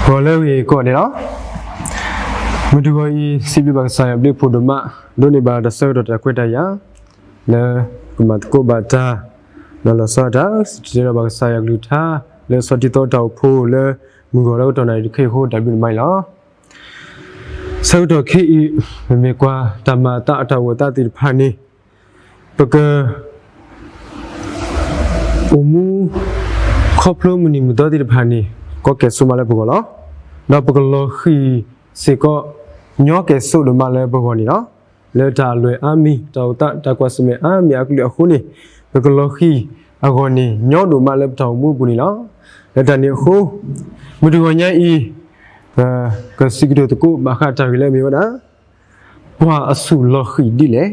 ဂီၤလၢအဂ့ၤကိးဂၤဒဲးလီၤ. မုၢ်တဂီၤအံၤ စံးဘျုးဘၣ်ကစၢ်ယွၤဘျုးဖှိၣ်ဒိၣ်မး, ဒိးန့ၢ်ဘၣ်တၢ်ဆၢကတီၢ်တၢ်ခွဲးတၢ်ယာ် လၢကမၤသကိးဘၣ်တၢ် ဒီးလီၤဆီဒၣ်တၢ် စံၣ်တဲၤတဲလီၤဘၣ်ကစၢ်ယွၤကလုၢ်ကထါ လၢစီၤတံၤသီတၢ်အိၣ်ဖှိၣ်လၢ မုၢ်ဂီၤလၢကတီၢ်နၣ်ရံၣ်တခီအံၤအဃိ တၢ်ဘျုးဒိၣ်မးအံၤလီၤ. ဆၢကတီၢ်ခဲအံၤ မ့မ့ၢ်ကွၢ်တၢ်မၤအသးအတၢ်အိၣ်သးသ့ၣ်တဖၣ်န့ၣ် ပက အိၣ်မူ ခီဖျိမုၢ်နံၤမုၢ်သီသ့ၣ်တဖၣ်န့ၣ် ကီကဲၣ်ဆိးမးလၢပဂီၢ်လီၤ. ဒီးပကလီၤဃံၤစ့ၢ်ကီး ညီကဲၣ်ဆိးဒိၣ်မးလၢပဂီၢ်န့ၣ်လီၤ. လၢတၢ်အလွဲၢ်အါမံၤ တၢ်အိၣ်သးတၢ်ကွၢ်ဆၢၣ်မဲာ်အါမံၤအကလုာ်အဃိန့ၣ် ပကလီၤဃံၤအဂီၢ်န့ၣ် ညီဒိၣ်မးလၢပတၢ်အိၣ်မူအပူၤန့ၣ်လီၤ. လၢတၢ်န့ၣ်အဃိ မုၢ်တဂီၤညါအံၤ ပကစံးကတိၤသကိးဘၣ်ဃးတၢ်ဂ့ၢ်လၢအမ့ၢ်ဝဲဒၣ် ပှၤအဆူၣ်လီၤဃံၤဒ်လဲၣ်,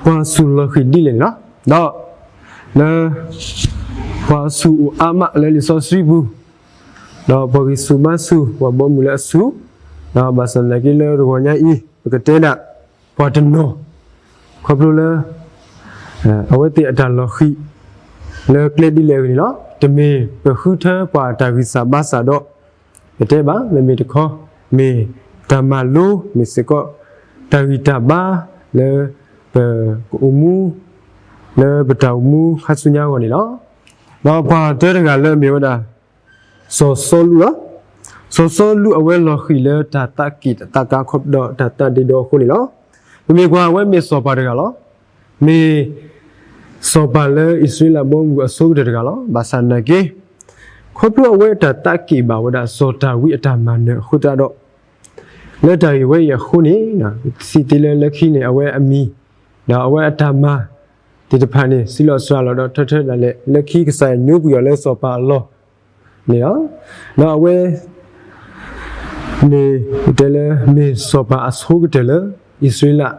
ပှၤအဆူၣ်လီၤဃံၤဒ်လဲၣ်န့ၣ်လီၤ. ဒီး လၢ ပှၤအဆူၣ်အိၣ်အါမးလၢလံာ်စီဆှံပူၤ, ဒီးပှၤဂံၢ်ဆူၣ်ဘါဆူၣ် ပှၤဘီမုၢ်လၢအဆူၣ်, ဒီးဘၣ်ဆၣ်သနာ်က့လၢတဂီၤညါအံၤ ပကတဲဒၣ် ပှၤတနီၤ ခီဖျိလၢ အဝဲသ့ၣ်အတၢ်လီၤဃံၤ လၢကျဲဒ်လဲၣ်အဂ့ၢ်န့ၣ်လီၤ. တမ့ၢ်ပဃုထၢပှၤတၢ်ဂံၢ်စၢ်ဘါစၢ်ဒီး ပတဲဘၣ် မ့မ့ၢ်တခီ မ့ၢ်တၢ်မၤလိ မ့ၢ်စ့ၢ်ကီး တၢ်ဂံၢ်တၢ်ဘါ လၢ ပကအိၣ်မူ လၢပတၢ်အိၣ်မူခါဆူညါအဂီၢ်န့ၣ်လီၤ. ဒီးပှၤတၢတဂၤလၢအမ့ၢ်ဝဲဒၣ် စီၤစီလူးလီၤ. စီၤစီလူးအဝဲလီၤဃံၤလၢတၢ်သးက့ၣ်တၢ်သးကါ ဒီးတၢ်သးဒ့ဒီအဃိန့ၣ်လီၤ. ပမ့ၢ်ကွၢ်အဝဲမ့ၢ်စီၤပၤတဂၤလီၤ. မ့ၢ် စီၤပၤလၢအံၣ်စရ့လးဘီမုၢ်အဆိကတၢၢ်တဂၤလီၤ. ဘၣ်ဆၣ်သနာ်က့ ခီဖျိအဝဲတၢ်သးက့ၣ်ဘၣ်ဝဲဒၣ်စီၤဒၤဝံးအတၢ်မၤနၢၤအဃိသတးဒီး လၢတၢ်ဂ့ၢ်ဝဲအံၤအဃိန့ၣ် စံးသ့လၢလၢခံန့ၣ် အဝဲအမံၤ ဒီးအဝဲအတၢ်မၤသ့ၣ်တဖၣ်န့ၣ် စံးလီၤစှၤလီၤဒီးထၢထၢဒၣ်လဲာ် လၢခံကစၢ်ယွၤညိကွံာ်အီၤလၢစီၤပၤအလီၢ်န့ၣ်လီၤ. ဒီးအဝဲ မ့ၢ်တဲလၢမ့ၢ်စီၤပၤအဆိကတၢၢ်လၢ အံၣ်စရ့လး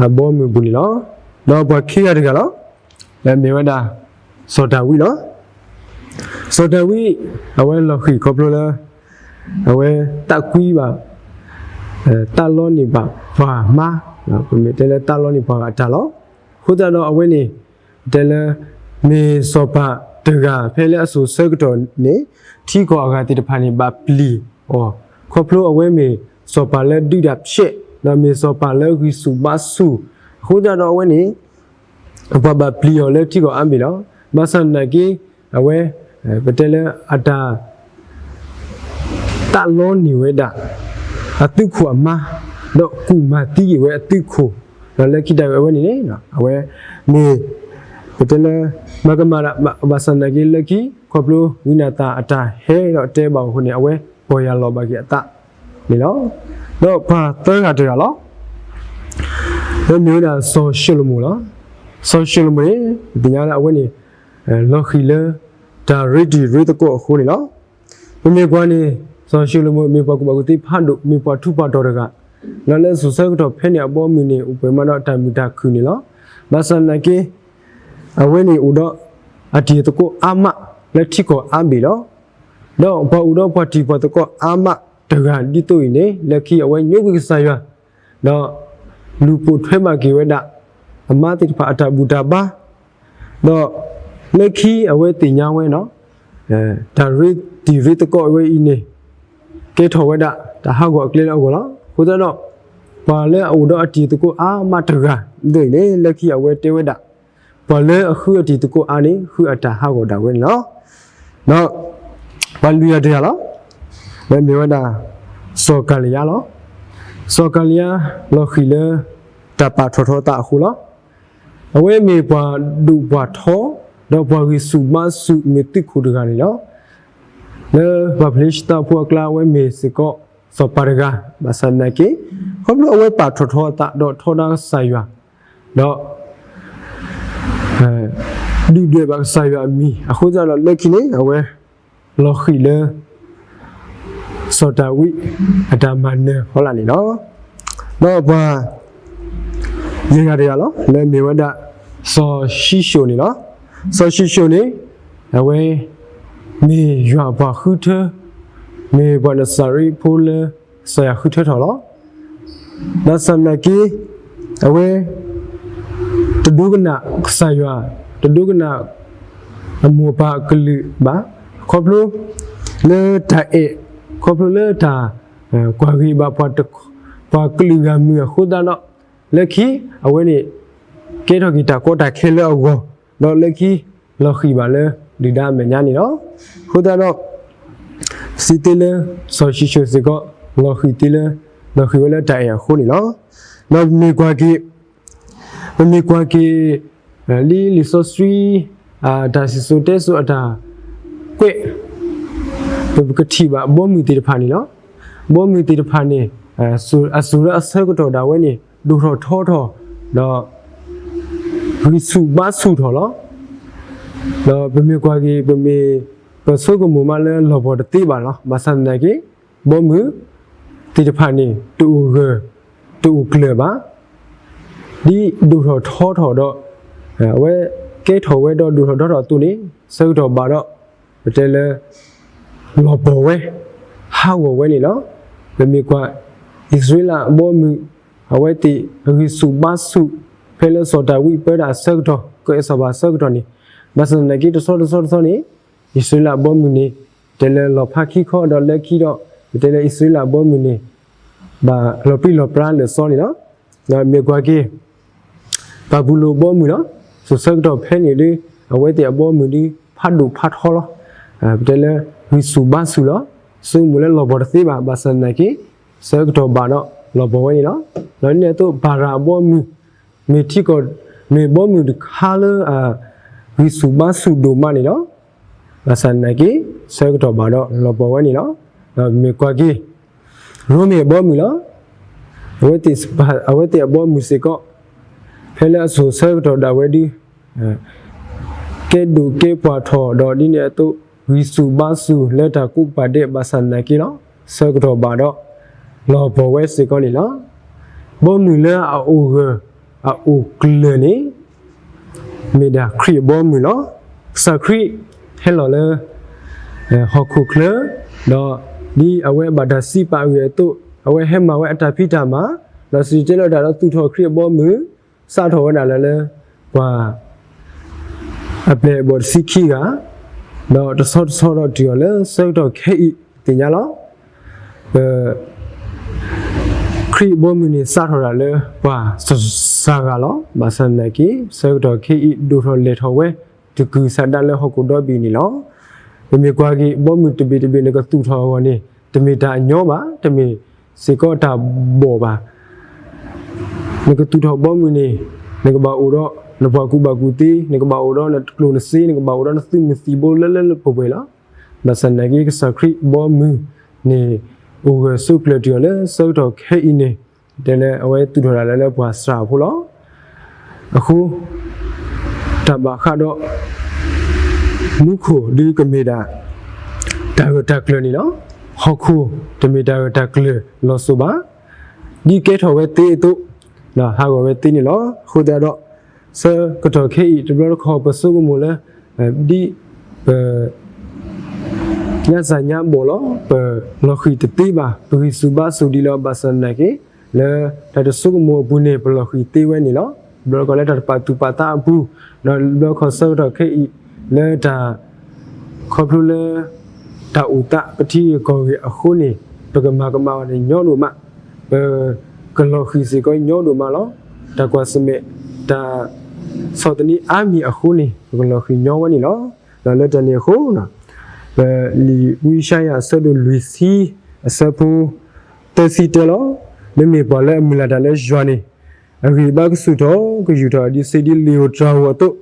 အဘီမုၢ်ပူၤန့ၣ်လီၤ. ဒီးပှၤခံဂၤတဂၤလီၤ. လၢမ့ၢ်ဝဲဒၣ် စီၤဒၤဝံးလီၤ. စီၤဒၤဝံး အဝဲလီၤဃံၤခီဖျိလၢ အဝဲသးကွံဘၣ် သးလီန့ၢ်ဘၣ်ပှၤမါ, ပမ့ၢ်တဲလၢသးလီန့ၢ်ပှၤဂၤအတၢ်လီၤ. အဃိသတးဒီးအဝဲန့ၣ် တဲလၢ မ့ၢ်စီၤပၤတဂၤဖဲလၢအစိၤဆၢကတီၢ်န့ၣ် ထံကီၢ်အဂၤသ့ၣ်တဖၣ်န့ၣ် ဘၣ်ပျံၤအီၤ ခီဖျိအဝဲမ့ၢ်စီၤပၤလၢဒုးတၢ်ဖျဲး ဒီးမ့ၢ်စီၤပၤလၢဂံၢ်ဆူၣ်ဘါဆူၣ် အဃိသတးဒီးအဝဲန့ၣ် ပှၤဘၣ်ပျံၤအီၤလၢထံကီၢ်အါဘ့ၣ်လီၤ. ဘၣ်ဆၣ်သနာ်က့ အဝဲ ပတဲလၢအတၢ် သးလီန့ၢ်ဝဲဒၣ် အသုးခိၣ်အမါ ဒီးကူၣ်မၤသံက့ၤဝဲအသုးခိၣ်, ဒီးလၢခံတၢ်ဂ့ၢ်အဝဲန့ၣ်န့ၣ် အဝဲ မ့ၢ် ပတဲလၢ မၤကမၣ်ဒၣ် ဘၣ်ဆၣ်သနာ်က့လၢခံ ခီဖျိဝံနၤသၣ်အတၢ်ဟဲဒီးတဲဘၣ်အဃိန့ၣ် အဝဲပီၢ်ယၢ်လီၤဘၣ်က့ၤအသးန့ၣ်လီၤ. ဒီးပှၤသၢဂၤတဂၤလီၤ. လၢမ့ၢ်ဝဲဒၣ်စီၤၡလိၤမိၣ်လီၤ. စီၤၡလိၤမိၣ်န့ၣ် ပသ့ၣ်ညါလၢအဝဲန့ၣ် လီၤဃံၤလၢ တၢ်ရ့တံၤရ့သကိးအဃိန့ၣ်လီၤ. ပမ့ၢ်ကွၢ်န့ၣ် စီၤၡလိၤမိၣ် မ့ၢ်ပှၤကူၣ်ဘၣ်ကူၣ်သ့ဖးဒိၣ် မ့ၢ်ပှၤထူးပှၤတီၤတဂၤ, ဒီးလၢစိၤဆၢကတီၢ်ဖဲန့ၣ်အဘီအမုၢ်န့ၣ် အိၣ်ပှဲၤမးဒီးတၢ်မုာ်တၢ်ခုၣ်န့ၣ်လီၤ. ဘၣ်ဆၣ်သနာ်က့ အဝဲန့ၣ်အိၣ်ဒီးအတံၤသကိးအါမးလၢထံကီၢ်အါဘ့ၣ်လီၤ. ဒီးပှၤအိၣ်ဒီးပှၤတံၤပှၤသကိးအါမးတဂၤဒ်သိးအံၤန့ၣ် လၢခံအဝဲညိကွံာ်ကစၢ်ယွၤ ဒီးလူၤပိာ်ထွဲဘၣ်က့ၤဝဲဒၣ် အမါသ့ၣ်တဖၣ်အတၢ်ဘူၣ်တၢ်ဘါ ဒီးလၢခံအဝဲသ့ၣ်ညါဝဲန့ၣ် တၢ်ရ့တံၤရ့သကိးဝဲအံၤန့ၣ် ကဲထီၣ်ဝဲဒၣ်တၢ်ဟးဂီၤအကျဲလၢအဂီၢ်လီၤ. အဃိသတးဒီး ပှၤလၢအအိၣ်ဒီးအတံၤသကိးအါမးတဂၤဒ်သိးအံၤန့ၣ် လၢခံအဝဲတဲဝဲဒၣ် ပှၤလၢအဃုအတံၤသကိးအါန့ၣ် ဃုအတၢ်ဟးဂီၤဒၣ်ဝဲန့ၣ်လီၤ. ဒီးပှၤလွံၢ်ဂၤတဂၤလီၤ. လၢမ့ၢ်ဝဲဒၣ် စီၤကၤလံယါလီၤ. စီၤကၤလံယါလီၤဃံၤလၢ တၢ်ပာ်ထီၣ်ထီသးအဃိလီၤ. အဝဲမ့ၢ်ပှၤဒိၣ်ပှၤထီ ဒီးပှၤဂံၢ်ဆူၣ်ဘါဆူၣ်မ့ၢ်သုးခိၣ်တဂၤန့ၣ်လီၤ. လၢပှၤဖလ့ၡသးဖိအကျါ အဝဲမ့ၢ်စ့ၢ်ကီးစီၤပၤတဂၤ ဘၣ်ဆၣ်သနာ်က့ ခီဖျိအဝဲပာ်ထီၣ်ထီအသးဒီးထီဒါကစၢ်ယွၤ ဒီး ဒုၣ်ဒွဲၣ်ဘၣ်ကစၢ်ယွၤအမံၤ အဃိသတးဒီးလၢခံန့ၣ် အဝဲ လီၤဃံၤလၢ စီၤဒၤဝံး အတၢ်မၤနၢၤဖီလာ်န့ၣ်လီၤ. ဒီးပှၤ ယဲၢ်ဂၤတဂၤလီၤ. လၢမ့ၢ်ဝဲဒၣ် စီၤၡံၣ်ၡိၣ်န့ၣ်လီၤ. စီၤၡံၣ်ၡိၣ်န့ၣ် အဝဲ မ့ၢ်ယွၤပှၤဃုထၢ မ့ၢ်ပှၤနစၤရ့းဖိလၢ ကစၢ်ယွၤဃုထၢထီၣ်လီၤ. ဘၣ်ဆၣ်သနာ်က့ အဝဲ တဒိကနၣ်ကစၢ်ယွၤ တဒိကနၣ် အမိၢ်အပၢ်အကလုၢ်ဘၣ်. ခီဖျိ လၢတၢ်အဲၣ် ခီဖျိလၢတၢ် ကွၢ်ဂ့ၤဘၣ် ပှၤကလုာ်ဂၤမုၢ်အဃိသတးဒီး လၢခံ အဝဲန့ၣ် ကဲထီၣ်က့ၤတၢ်ကီတၢ်ခဲလၢအဂီၢ် ဒီးလၢခံ လီၤဃံၤဘၣ်လၢဒုၣ်ဒါအမဲာ်ညါန့ၣ်လီၤ. အဃိသတးဒီး စံးသ့လၢ စီၤၡံၣ်စိၣ်စ့ၢ်ကီး လီၤဃံၤသ့လၢ လီၤဃံၤဝဲလၢတၢ်အဲၣ်အဃိန့ၣ်လီၤ. ဒီးပမ့ၢ်ကွၢ်က့ၤ ပမ့ၢ်ကွၢ်က့ၤ လံာ်စီဆှံ တၢ်စံၣ်စိၤတဲစိၤအတၢ်ကွဲး ပကထံၣ်ဘၣ်ဘီမုၢ်သ့ၣ်တဖၣ်န့ၣ်လီၤ. ဘီမုၢ်သ့ၣ်တဖၣ်န့ၣ် အစိၤလၢအဆၢကတီၢ်ဒၣ်ဝဲန့ၣ် ဒိၣ်ထီၣ်ထီထီၣ် ဒီး ဂံၢ်ဆူၣ်ဘါဆူၣ်ထီၣ်လီၤ. ဒီးပမ့ၢ်ကွၢ်က့ၤ ပမ့ၢ် ပဆိကမိၣ်မးလၢလီၤပှီၢ်တသ့ဘၣ်လီၤ. ဘၣ်ဆၣ်သနာ်က့ ဘီမုၢ်သ့ၣ်တဖၣ်န့ၣ် တအိၣ်ဂၢၢ် တအိၣ်ကျၢၤဘၣ်. ဒ်ဒိၣ်ထီၣ်ထီထီၣ်ဒီး အဝဲကဲထီၣ်ဝဲဒီးဒိၣ်ထီၣ်ထီထီၣ်အသိးန့ၣ် ဆၢကတီၢ်ဘၣ်ဒီး ပတဲလၢ လီၤပှီၢ်ဝဲ ဟးဂီၤဝဲန့ၣ်လီၤ. ပမ့ၢ်ကွၢ် အံၣ်စရ့လးအဘီအမုၢ် အဝဲသ့ၣ်အဂံၢ်ဆူၣ်ဘါဆူၣ် ဖဲလၢစီၤဒၤဝံးပၢတၢ်အဆၢကတီၢ် ကအဲၣ်စီၤပၤအဆၢကတီၢ်န့ၣ် ဘၣ်ဆၣ်သနာ်က့ တဆီတဆီတဆီန့ၣ် အံၣ်စရ့လးအဘီအမုၢ်န့ၣ် တဲလၢလီၤဖးခံခီ ဒီးလၢခံဒီး ပတဲလၢအံၣ်စရ့လးအဘီအမုၢ်န့ၣ် ဘၣ်လီၤပြံလီၤပြါလၢာ်စီန့ၣ်လီၤ. ဒီးမ့ၢ်ကွၢ်က့ၤ ဘၤဘူလိၣ်အဘီအမုၢ်လီၤ. ဆၢကတီၢ်ဖဲန့ၣ်ဒီး အဝဲသ့ၣ်အဘီအမုၢ်ဒီး ဖးဒိၣ်ဖးထီလီၤ. ပတဲလၢ ဂံၢ်ဆူၣ်ဘါဆူၣ်လီၤ. ဆိကမိၣ်လၢလီၤပှီၢ်တသ့ဘၣ်, ဘၣ်ဆၣ်သနာ်က့ ဆၢကတီၢ်ဘၣ်ဒီးလီၤပှီၢ်ဝဲန့ၣ်လီၤ. ဒီးဒ်န့ၣ်အသိး ဘၤရၣ်အဘီအမုၢ် မ့ၢ်ထံကီၢ် မ့ၢ်ဘီအမုၢ်တခါလၢ ဂံၢ်ဆူၣ်ဘါဆူၣ်ဒိၣ်မးန့ၣ်လီၤ. ဘၣ်ဆၣ်သနာ်က့ ဆၢကတီၢ်ဘၣ်ဒီးလီၤပှီၢ်ဝဲန့ၣ်လီၤ. ဒီးမ့ၢ်ကွၢ်က့ၤ ရိမ့ၤအဘီအမုၢ်လီၤ. အဝဲသ့ၣ် အဝဲသ့ၣ်အဘီအမုၢ်စ့ၢ်ကီး ဖဲလၢအစိၤဆၢကတီၢ်ဒၣ်ဝဲဒီး ကဲဒိၣ်ကဲပှၢ်ထီၣ်ဒီးဒ်န့ၣ်အသိး ဂံၢ်ဆူၣ်ဘါဆူၣ်လၢတၢ်ကူကပၤဒဲး ဘၣ်ဆၣ်သနာ်က့လီၤ. ဆၢကတီၢ်ဘၣ်ဒီး လီၤပှီၢ်ဝဲစ့ၢ်ကီးန့ၣ်လီၤ. ဘီမုၢ်လၢအအိၣ်ဂၢၢ် အအိၣ်ကျၢၤန့ၣ် မ့ၢ်ဒၣ်ခရံာ်အဘီမုၢ်လီၤ. ကစၢ်ခရံာ်ဟဲလီၤလၢ ဟီၣ်ခိၣ်ချၢ ဒီးဒ်အဝဲဘၣ်တၢ်စံးပာ်အဂ့ၢ်အသိး အဝဲဟဲမၤဝဲအတၢ်ဖံးတၢ်မၤ ဒီးစံၣ်တဲၤတဲလီၤတၢ်ဒီးသူၣ်ထီၣ်ခရံာ်အဘီမုၢ် စးထီၣ်ဝဲဒၣ်လၢ လၢပှၤ အပျဲၢ်အဘီၣ်တဆံခံဂၤ ဒီးတဆီတဆီဒီးတုၤအီၤလၢဆၢကတီၢ်ခဲအံၤသ့ၣ်ညါလီၤ. ပ ခရံာ်အဘီမုၢ်န့ၣ် စးထီၣ်ဒၣ်လၢပှၤစှၤဂၤလီၤ. ဘၣ်ဆၣ်သနာ်က့ ဆၢကတီၢ်ခဲအံၤဒိၣ်ထီၣ်လဲၢ်ထီၣ်ဝဲ တကုၤဆးဒၣ်လၢဟီၣ်ခိၣ်ဒီဘ့ၣ်န့ၣ်လီၤ. ပမ့ၢ်ကွၢ်က့ၤ ဘီမုၢ်တဘ့ၣ်တဘ့ၣ်နကသူၣ်ထီၣ်အဂီၢ်န့ၣ် တမ့ၢ်တၢ်အညီဘၣ်, တမ့ၢ်စ့ၢ်ကီးတၢ်ဘီၣ်ဘၣ်. နကသူၣ်ထီၣ်ဘီမုၢ်န့ၣ် နကဘၣ်အိၣ်ဒီးနပှၤကူၣ်ဘၣ်ကူၣ်သ့, နကဘၣ်အိၣ်ဒီးနကျိၣ်နစ့, နကဘၣ်အိၣ်ဒီးနသုးမုၢ်သံၣ်ဘိလၢလၢပှဲၤပှဲၤလီၤ. ဘၣ်ဆၣ်သနာ်က့ ကစၢ်ခရံာ်ဘီမုၢ်န့ၣ် အိၣ်ဂၢၢ်ဆိးကျၢၤတုၤအီၤလၢဆၢကတီၢ်ခဲအံၤန့ၣ် တဲလၢအဝဲသူၣ်ထီၣ်ဒၣ်လၢလၢပှၤစှၤဖိလီၤ. အဃိ တၢ်ဘၣ်ဃးဒီး မူခိၣ်ဒုးကမ့ၢ်ဒၣ် တၢ်ဂၢၢ်တၢ်ကျၢၤန့ၣ်လီၤ. ဟီၣ်ခိၣ်တမ့ၢ်တၢ်ဂၢၢ်တၢ်ကျၢၤလီၤစိၤဘၣ်. ဒ်ကဲထီၣ်ဝဲသ့အသိး ဟးဂီၤဝဲသ့န့ၣ်လီၤ. အဃိသတးဒီး ဆၢကတီၢ်ခဲအံၤ တဘျီတခီၣ်ပဆိကမိၣ်လၢ ဒ်ပ ညါစၢ်ညါဘီၣ်လီၤ. ပလီၤဃံၤတသ့ဘၣ်. ပဂံၢ်ဆူၣ်ဘါဆူၣ်ဒံးလီၤ. ဘၣ်ဆၣ်သနာ်က့ လၢတၢ်တဆိကမိၣ်အပူၤန့ၣ် ပလီၤဃံၤသ့ဝဲန့ၣ်လီၤ. တဘျီတခီၣ်လၢတၢ်တပာ်သူၣ်ပာ်သးအပူၤ ဒီးတဘျီတခီၣ်ဆၢကတီၢ်ခဲအံၤ လၢတၢ် ခီဖျိလၢ တၢ်အိၣ်သးပထံဂ့ၢ်ကီၢ်ဂ့ၢ်အဃိန့ၣ် ပကမၤကမၣ်အီၤန့ၣ်ညီဒိၣ်မး, ပကလီၤဃံၤစ့ၢ်ကီးညီဒိၣ်မးလီၤ. တၢ်ကွၢ်ဆၢၣ်မဲာ် တၢ်ဆီၣ်သနံးအါမံၤအဃိန့ၣ် ပကလီၤဃံၤညီဝဲန့ၣ်လီၤ. ဒီးလၢတၢ်န့ၣ်အဃိ ပလံာ်ဝံယၡါယၤအဆၢဒိၣ်လွံၢ်ဆံ အဆၢဖိ သၢဆံတဲလီၤ, မ့မ့ၢ်ပှၤလၢအမုၢ်လၢ်တၢ်လၢယွၤန့ၣ် အဂံၢ်ဘါကဆူၣ်ထီၣ် ကယူာ်ထီၣ်ဒ်စ့ဒ်လံာ်ဧိၤတြၤဧိၤအသိး,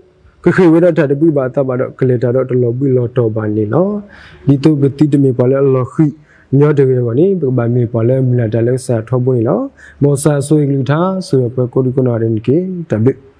ကဃ့ၢ်ဝဲဒီးတၢ်တဘျုးဘၣ်အသးဘၣ်ဒီး ကလဲၤတၢ်ဒီးတလီၤဘှံးလီၤတီၤဘၣ်န့ၣ်လီၤ. ဒ်သိးပသုတမ့ၢ်ပှၤလၢအလီၤဃံၤညီတဂ့ၤအဂီၢ်န့ၣ် ပကဘၣ်မ့ၢ်ပှၤလၢအမုၢ်လၢ်တၢ်လၢကစၢ်ထီဘိန့ၣ်လီၤ. မ်ကစၢ်ယွၤဆိၣ်ဂ့ၤကလုၢ်ကထါ ဆိၣ်ဂ့ၤပှၤကိးဒံကိးနီၢ်ဂၤဒဲးန့ၣ်တက့ၢ်. တၢ်ဘျုး